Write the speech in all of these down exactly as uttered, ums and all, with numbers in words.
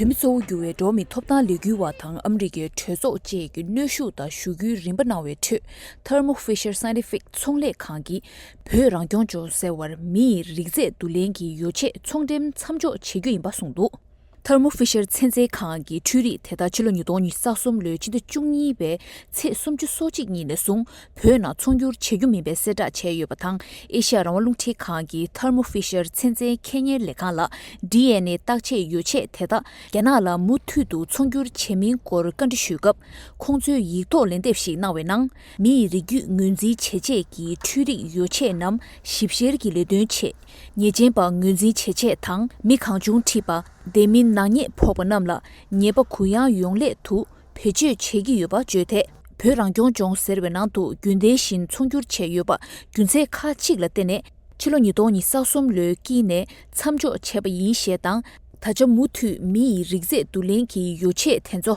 བོད་མི་གཙོ་བོ་གྱུར་བའི་འགྲོ་བ་མིའི་ཐོབ་ཐང་ལས་འགུལ་བ་དང་ཨ་མི་རི་ཀའི་གྲོས་ཚོགས་བཅས་ཀྱི་གནོན་ཤུགས་དང་ཞུ་སྐུལ་རིམ་པ་གནང་བའི་ཁྲོད། Thermo Fisher Scientific ཚོང་ལས་ཁང་གིས་བོད་རང་སྐྱོང་ལྗོངས་ཟེར་བར་མི་ཡི་རིགས་རྫས་བསྡུ་ལེན་གྱི་ཡོ་ཆས་ཚོང་འགྲེམས་མཚམས་འཇོག་བྱེད་རྒྱུ་ཡིན་པ་གསུངས་འདུག Thermo Fisher ཚན་རྩལ་ཁང་གི་འཕྲུལ་རིག་དེ་དག་ཕྱི་ལོ་ཉིས་སྟོང་ཉི་ཤུ་རྩ་གསུམ་ལོའི་ཕྱི་ཟླ་བཅུ་གཉིས་པའི་ཚེས་སུམ་ཅུ་སོ་གཅིག་ཉིན་ནས་བཟུང་བོད་ནང་ཚོང་སྒྱུར་བྱེད་རྒྱུ་མིན་པའི་གསལ་བསྒྲགས་བྱས་ཡོད་པ་དང་། ཨེ་ཤ་ཡ་རང་དབང་རླུང་འཕྲིན་ཁང་གི་Thermo Fisher ཚན་རྩལ་ཁེ་གཉེར་ལས་ཁང་ལ་ཌི་ཨེན་ཨེ་བརྟག་དཔྱད་ཡོ་ཆས་དེ་དག་རྒྱ་ནག་ལ་མུ་མཐུད་དུ་ཚོང་སྒྱུར་བྱེད་མིན་སྐོར་བཀའ་འདྲི་ཞུས་སྐབས། ཁོང་ཚོས་ཡིག་ཐོག་ལན་འདེབས་ཤིག་གནང་བའི་ནང་། མི་ཡི་རིགས་རྒྱུད་ངོས་འཛིན་བྱེད་ཆེད་ཀྱི་འཕྲུལ་རིག་ཡོ་ཆས་རྣམས་ཞིབ་བཤེར་གྱི་ལས་དོན་ཆེད། ཉེས་ཅན་པ་ངོས་འཛིན་བྱེད་ཆེད་དང་། མི་གང་བྱུང་ཁྲིད་པ། དེ་མིན་ནག་ཉེས་ཕོག་པ་རྣམས་ལ་ཉེས་པ་གུ་ཡངས་ཡོང་སླད་དུ་བེད་སྤྱོད་བྱེད་ཀྱི་ཡོད་པ་བརྗོད་ཐད། བོད་རང་སྐྱོང་ལྗོངས་ཟེར་བའི་ནང་དུ་རྒྱུན་ལྡན་བཞིན་ཚོང་སྒྱུར་བྱས་ཡོད་པ་རྒྱུ་མཚན་ཁག་ཅིག་ལ་བརྟེན་ནས། ཕྱི་ལོ་ཉིས་སྟོང་ཉི་ཤུ་རྩ་གསུམ་ལོའི་དཀྱིལ་ནས་མཚམས་འཇོག་བྱས་པ་ཡིན་ཞེས་དང་། ད་ཆ་མུ་མཐུད་མི་ཡི་རིགས་རྫས་བསྡུ་ལེན་གྱི་ཡོ་ཆས་དེ་ཚོ་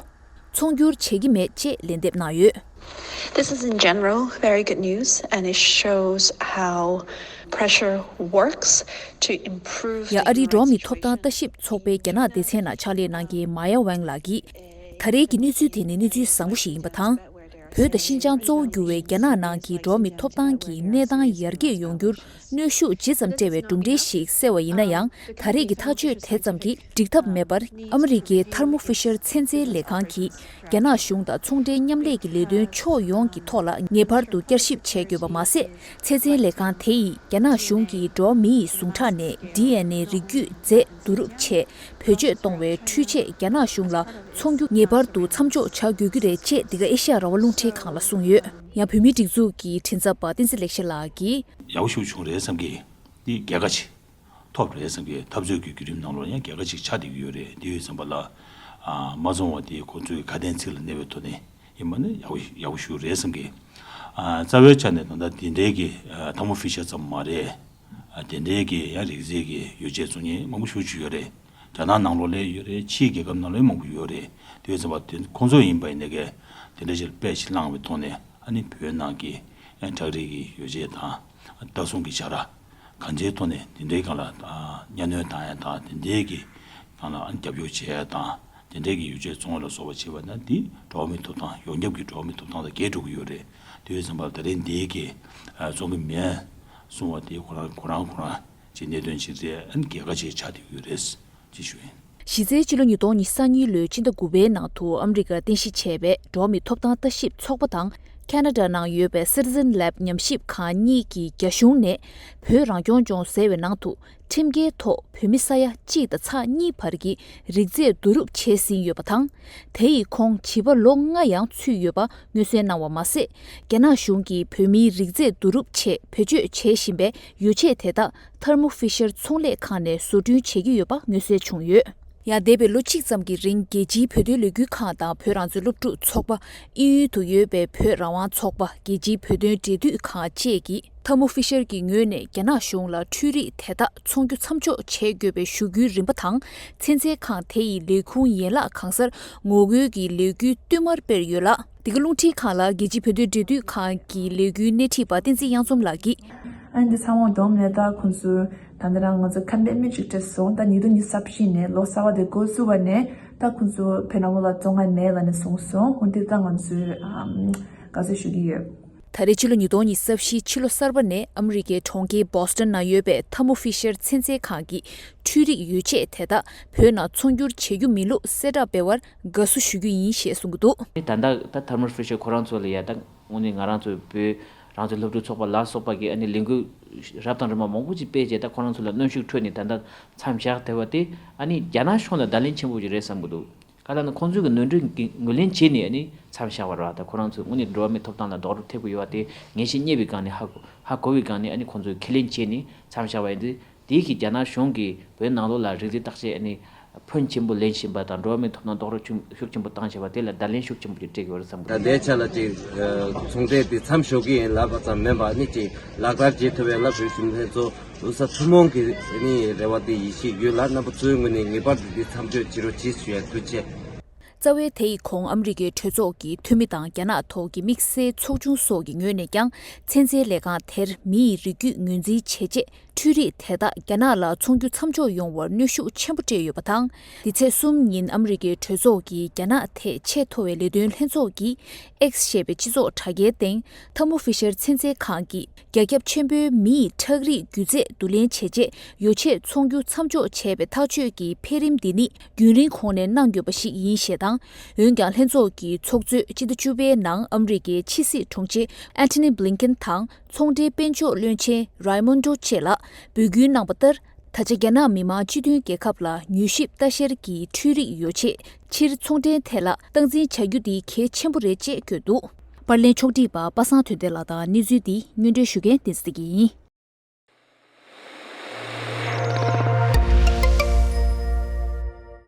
ཚོང་སྒྱུར་བྱེད་ཀྱི་མེད་ཅེས་ལན་འདེབས་གནང་ཡོད། This is in general very good news and it shows how pressure works to improve ཡ། ཨ་རིའི་འགྲོ་བ་མིའི་ཐོབ་ཐང་ལྟ་ཞིབ་ཚོགས་པའི་རྒྱ་ནག་སྡེ་ཚན་ནང་ཕྱག་ལས་གནང་མཁན་མ་ཡ་ཝེང་ལགས་ཀྱིས། ད་རེས་ཀྱི་གནས་ཚུལ་དེ་ནི་གནས་ཚུལ་བཟང་པོ་ཞིག་ཡིན་པ་དང་། བོད་དང་ཤིན་ཅང་གཙོ་བོ་གྱུར་བའི་རྒྱ་ནག་ནང་གི་འགྲོ་བ་མིའི་ཐོབ་ཐང་གི་གནས་སྟངས་ཡར་རྒྱས་ཡོང་རྒྱུར་གནོན་ཤུགས་ཇི་ཙམ་སྤྲད་པའི་གྲུབ་འབྲས་ཤིག་གསལ་བ་ཡིན་ན་ཡང་། ད་རེས་ཀྱི་ཐག་གཅོད་དེ་ཙམ་གྱིས་འགྲིག་ཐབས་མེད་པར། ཨ་མི་རི་ཀའི་Thermo Fisher ཚན་རྩལ་ལས་ཁང་གིས་རྒྱ་ནག་གཞུང་དང་ཚོང་འབྲེལ་མཉམ་ལས་ཀྱི་ལས་དོན་ཕྱོགས་ཡོངས་ཀྱི་ཐོག་ལ་ངེས་པར་དུ་བསྐྱར་ཞིབ་བྱེད་དགོས་པ་མ་ཟད། ཚན་རྩལ་ལས་ཁང་དེ་ཡིས་རྒྱ་ནག་གཞུང་གིས་འགྲོ་བ་མི་ཡི་ཟུངས་ཁྲག་ནས་ཌི་ཨེན་ཨེ་རིགས་རྒྱུད་རྫས་བསྡུ་རུབ་ཆེད་བེད་སྤྱོད་གཏོང་བའི་འཕྲུལ་ཆས་རྒྱ་ནག་གཞུང་ལ་ཚོང་རྒྱུ་ངེས་པར་དུ་མཚམས་འཇོག་བྱ་དགོས་ཀྱི་རེད་ཅེས་འདི་ག་ཨེ་ཤ་ཡ་རང་དབང་རླུང་འཕྲིན་ཁང་ལ་གསུངས་ཡོད། ཡང་བོད་མིའི་སྒྲིག་འཛུགས་ཀྱི་མགྲིན་ཚབ་པ་བསྟན་འཛིན་ལེགས་བཤད་ལགས་ཀྱིས། ཡག་པོ་ཞེ་པོ་བྱུང་རེད་བསམ་གི། འདི་རྒྱལ་ཁ་ཅིག་ཐོབ་རེད་བསམ་གི། འཐབ་རྩོད་ཀྱི་བརྒྱུད་རིམ་ནང་ལོགས་ཡང་རྒྱལ་ཁ་ཅིག་ཆགས་བསྡད་ཀྱི་ཡོད་རེད། དེ་ཡོད་ཙམ་པ་ལ། ཨ། མ་བཙོང་བ་དེ་ཁོ་ཚོའི་ཁ་དན་ཚིག་ལ་གནས་པའི་ཐོག་ནས་ཡིན་པ་ནི་ཡག་པོ་ཡག་པོ་ཞེ་པོ་རེད་བསམ་གི། ཨ། རྩ་བའི་ཆ་ནས་ད་ལྟ་དེ་འདྲའི་གི། ཨ། Thermo Fisher ཙམ་མ་རེད། ཨ། དེ་འདྲའི་གི་ཡང་རིགས་རྫས་ཀྱི་ཡོ་བྱད་བཙོང་མཁན་མང་པོ་ཞེ་པོ་ཅིག་ཡོད་རེད། རྒྱ་ནག་ནང་ལོགས་ལ་ཡོད་རེད། ཕྱིའི་རྒྱལ་ཁབ་ནང་ལ་ཡང་མང་པོ་ཡོད་རེད། དེ་ཡོད་ཙམ་པ་དེ་ཁོང་ཚོ་ཡིན་པ་ཡིན་ནའི་གི་དེ་འདྲ་ཞིག་ལ་དཔེ་ཞིག་བླངས་པའི་ཐོག་ནས། ཨ་ནི་བོད་ནང་གི་ཡང་ཁྲག་རིགས་ཀྱི་ཡོ་བྱད་དང་ལྟ་སྲུང་གི་བྱ་ར་གང་ཅིའི་ཐོག་ནས་དེ་འདྲའི་སྒང་ལ། ཨ། གཉའ་གནོན་བཏང་ཡ་དང་དེ་འདྲའི་གི་སྒང་ལ། ཨ། རྒྱབ་སྐྱོར་བྱེད་ཡ་དང་དེ་འདྲའི་གི་ཡོ་བྱད་བཙོང་བ་ལ་སོགས་པ་བྱེད་པ་ན། འདི་འགྲོ་བ་མིའི་ཐོབ་ཐང་། ཡོངས་ཁྱབ་ཀྱི་འགྲོ་བ་མིའི་ཐོབ་ཐང་དང་འགལ་འགྲོ་གི་ཡོད་རེད། དེ་ཡོད་ཙམ་པ་ད་རེས་འདི་གི། ཨ། བཙོང་གི་མེད་གསུང་བ་དེ་ཁོ་རང་ཁོ་རང་ཁོ་རང་གི་གནད་དོན་ཅིག་རེད། ཨ་ནི་རྒྱལ་ཁ་ཅིག་ཆགས་བསྡད་ཀྱི་ཡོད་རེད་ཅེས་ཞུ་ཡིན། གཞི་རྩའི་ཕྱི་ལོ་ཉིས་སྟོང་ཉི་ཤུ་རྩ་གཉིས་ལོའི་ཕྱི་ཟླ་དགུ་པའི་ནང་དུ་ཨ་མི་རི་ཀར་རྟེན་གཞི་བྱས་པའི་འགྲོ་བ་མིའི་ཐོབ་ཐང་ལྟ་ཞིབ་ཚོགས་པ་དང་། ཁེ་ན་ཌ་ནང་ཡོད་པའི་Citizen Lab ཉམས་ཞིབ་ཁང་གཉིས་ཀྱིས་རྒྱ་གཞུང་ནས་བོད་རང་སྐྱོང་ལྗོངས་ཟེར་བའི་ནང་དུ་ཁྲིམས་འགལ་ཐོག་བོད་མི་ས་ཡ་གཅིག་དང་ཚེག་གཉིས་བར་གྱི་རིགས་རྫས་བསྡུ་རུབ་བྱས་ཟིན་ཡོད་པ་དང་། དེ་ཡི་ཁོངས་བྱིས་པ་ལོ་ལྔ་ཡང་ཚུད་ཡོད་པ་མངོན་གསལ་གནང་བ་མ་ཟད། རྒྱ་ནག་གཞུང་གིས་བོད་མིའི་རིགས་རྫས་བསྡུ་རུབ་ཆེད་བེད་སྤྱོད་བྱེད་བཞིན་པའི་ཡོ་ཆས་དེ་དག་Thermo Fisher ཚོང་ལས་ཁང་ནས་བཟོ་སྐྲུན་བྱེད་ཀྱི་ཡོད་པ་མངོན་གསལ་བྱུང་ཡོད། ཡང་འདས་པའི་ལོ་གཅིག་ཙམ་གྱི་རིང་རྒྱལ་སྤྱིའི་བོད་དོན་ལས་འགུལ་ཁང་དང་བོད་རང་བཙན་སློབ་ཕྲུག་ཚོགས་པ། དབྱིན་ཡུལ་དུ་ཡོད་པའི་བོད་རང་དབང་ཚོགས་པ། རྒྱལ་སྤྱིའི་བོད་དོན་འབྲེལ་མཐུད་ཁང་བཅས་ཀྱིས་Thermo Fisher གྱི་ངོས་ནས་རྒྱ་ནག་གཞུང་ལ་འཕྲུལ་རིག་དེ་དག་ཚོང་རྒྱུ་མཚམས་འཇོག་བྱེད་དགོས་པའི་ཞུ་སྐུལ་རིམ་པ་དང་། ཚན་རྩལ་ཁང་དེ་ཡི་ལས་ཁུངས་ཡན་ལག་གང་སར་ངོ་རྒོལ་གྱི་ལས་འགུལ་བསྟུད་མར་སྤེལ་ཡོད་ལ། འདི་ག་རླུང་འཕྲིན་ཁང་ལ་རྒྱལ་སྤྱིའི་བོད་དོན་འབྲེལ་མཐུད་ཁང་གི་ལས་འགུལ་སྣེ་ཁྲིད་པ་བསྟན་འཛིན་གཡང་འཛོམས་ལགས་ཀྱིས། ཨ་ནི་འདི་ཚང་མ་བསྡོམས་ནས་ད་ཁོང་ཚོས་ད་ལྟ་རང་ང་ཚོ་ཁ་འབད་མི་གཅིག་སྤྲད་སོང་། ད་ཉིས་སྟོང་ཉི་ཤུ་རྩ་བཞི་ནས་ལོ་གསར་པ་དེ་འགོ་བཙུགས་པ་ནས་ད་ཁོང་ཚོ་བོད་ནང་ལོགས་ལ་བཙོང་མཁན་མེད་ལབ་ནས་གསུངས་སོང་། འོན་ཏེ་ད་ང་ཚོས་ཨམ་དགའ་བསུ་ཞུ་གི་ཡོད། ད་རེས་ཕྱི་ལོ་ཉིས་སྟོང་ཉི་ཤུ་རྩ་བཞིའི་ཕྱི་ལོ་གསར་པ་ནས་ཨ་མི་རི་ཀའི་གྲོང་ཁྱེར་Boston ནང་ཡོད་པའི་Thermo Fisher ཚན་རྩལ་ཁང་གིས་འཕྲུལ་རིག་ཡོ་ཆས་དེ་དག་བོད་ནང་ཚོང་སྒྱུར་བྱེད་རྒྱུ་མིན་ལུགས་གསལ་བསྒྲགས་སྤེལ་བར་དགའ་བསུ་ཞུ་རྒྱུ་ཡིན་ཞེས་གསུངས་ཀྱི་འདུག་ད་ལྟ་ད་Thermo Fisher ཁོ་རང་ཚོ་ལ་ཡ་ད་དངོས་གནས་ང་རང་ཚོའི་བོད་རང་བཙན་སློབ་ཕྲུག་ཚོགས་པ་ལ་སོགས་པ་གིས་ཨ་ནི་ལས་འགུལ་རབ་དང་རིམ་པ་མང་པོ་ཅིག་སྤེལ་རྗེས་ད་ཁོ་རང་ཚོ་ལ་གནོན་ཤུགས་ཁྲོད་ནས་ད་ལྟ་མཚམས་བཞག་བསྡད་པ་དེ་ཨ་ནི་རྒྱ་ནག་གཞུང་ལ་བརྡ་ལན་ཆེན་པོ་ཅིག་རེད་བསམ་གྱི་འདུག་ག་ལ་ན་ཁོང་ཚོས་ཀྱི་ནོར་འཁྲུལ་གྱི་ངོས་ལེན་བྱས་ནས་ཨ་ནི་མཚམས་བཞག་པ་རེད་བ། ད་ཁོ་རང་ཚོས་དངོས་གནས་འགྲོ་བ་མིའི་ཐོབ་ཐང་ལ་རྡོག་རོལ་ཐེབས་ཀྱི་ཡོད་པ་དེ་ངེས་ཤེས་རྙེད་པའི་སྒང་ནས་ཧ་གོ་ཧ་གོ་བའི་སྒང་ནས་ཨ་ནི་ཁོང་ཚོས་ཁས་ལེན་བྱས་ནས་མཚམས་བཞག་པ་ཡིན་དུས། དེའི་གི་རྒྱ་ནག་གཞུང་གིས་བོད་ནང་ལོགས་ལ་རིགས་རྫས་བརྟག་དཔྱད་ཨ་ནི་ཕོན་ཆེན་པོ་ལེན་བཞིན་པ་དང་འགྲོ་བ་མིའི་ཐོབ་ཐང་རྡོག་རོལ་ཆུང་ཤུགས་ཆེན་པོ་བཏང་བཞིན་པ་དེ་ལ་བརྡ་ལན་ཤུགས་ཆེན་པོ་ཅིག་སྤྲད་ཀྱི་ཡོད་རེད་བསམ་གི། ད་ལྟའི་ཆ་ལ་ཅིག་ཚོང་འབྲེལ་དེ་མཚམས་འཇོག་གི་ཡིན་ལབ་པ་ཙམ་མིན་པ་ནི་ཅིག་ལག་བསྟར་བྱེད་ཐུབ་པའི་ལ་བོད་སྤྱི་མཐུན་ཚོགས་ལུགས་སྲོལ་ཐུན་མོང་གི་ནི་རེ་བ་དེ་ཡིད་ཆེས་ཡོད་ལ། རྣམ་པ་ཚོའི་ངོས་ནས་ངེས་པར་དུ་འདི་མཚམས་འཇོག་བྱེད་རོགས་གྱིས་ཞུ་ཡ། ཐུགས་རྗེ་ཆེ། རྩ་བའི་དེ་ཡི་གོང་ཨ་མི་རི་ཀའི་གྲོས་ཚོགས་ཀྱི་འཐུས་མི་དང་རྒྱ་ནག་ཐོག་གི་དམིགས་བསལ་ཚོགས་ཆུང་སོགས་ཀྱི་ངོས་ནས་ཀྱང་ཚན་རྩལ་ལས་ཁང་དེར་མི་ཡི་རིགས་རྒྱུད་ངོས་འཛིན་བྱས་རྗེས། འཕྲུལ་རིག་དེ་དག་རྒྱ་ནག་ལ་འཚོང་རྒྱུ་མཚམས་འཇོག་ཡོང་བར་གནོན་ཤུགས་ཆེན་པོ་སྤྲད་ཡོད་པ་དང་། འདི་ཚེས་གསུམ་ཉིན་ཨ་མི་རི་ཀའི་གྲོས་ཚོགས་ཀྱི་རྒྱ་ནག་ཐད་ཆེས་མཐོ་བའི་ལས་དོན་ལྷན་ཚོགས་ཀྱིས་X་ཞེས་པའི་སྤྱི་ཚོགས་དྲ་རྒྱའི་སྟེང་ཐ་མོ་ཧྥི་ཤར་ཚན་རྩལ་ཁང་གིས་རྒྱ་ཁྱབ་ཆེན་པོའི་མི་ཡི་ཁྲག་རིགས་རྒྱུ་རྫས་བསྡུ་ལེན་བྱས་རྗེས་ཡོ་ཆས་འཚོང་རྒྱུ་མཚམས་འཇོག་བྱས་པའི་ཐག་གཅོད་ཀྱི་འཕེལ་རིམ་འདི་ནི་རྒྱུན་རིང་གོང་ནས་གནང་ཡོད་པ་ཞིག་ཡིན་ཞེས་དང་། འོན་ཀྱང་ལྷན་ཚོགས་ཀྱི་ཚོགས་གཙོས་སྤྱི་ཟླ་བཅུ་པའི་ནང་ཨ་མི་རི་ཀའི་ཕྱི་སྲིད་དྲུང་ཆེ་ཨན་ཐོ་ནི་བྷི་ལིན་ཀེན་དང་། ཚོང་འབྲེལ་དཔལ་འབྱོར་བློན་ཆེན་རའི་མོན་ཌོ་བཅས་ལ་འབོད་སྐུལ་གནང་པ་ལྟར། ད་ཆ་རྒྱ་ནག་མི་དམངས་སྤྱི་མཐུན་རྒྱལ་ཁབ་ལ་མྱུལ་ཞིབ་ལྟ་བཤེར་གྱི་འཕྲུལ་རིག་ཡོ་ཆས་ཕྱིར་ཚོང་འབྲེལ་ཐད་ལ་སྟངས་འཛིན་བྱ་རྒྱུ་དེ་གལ་ཆེན་པོ་རེད་ཅེས་བཀོད་འདུག་པར་ལེན་ཕྱོགས་སྒྲིག་པ་པ་སངས་དོན་ལྡན་ལགས་དང་གནས་ཚུལ་འདི་སྙན་སྒྲོན་ཞུ་མཁན་བསྟན་འཛིན་བདེ་སྐྱིད་ཡིན།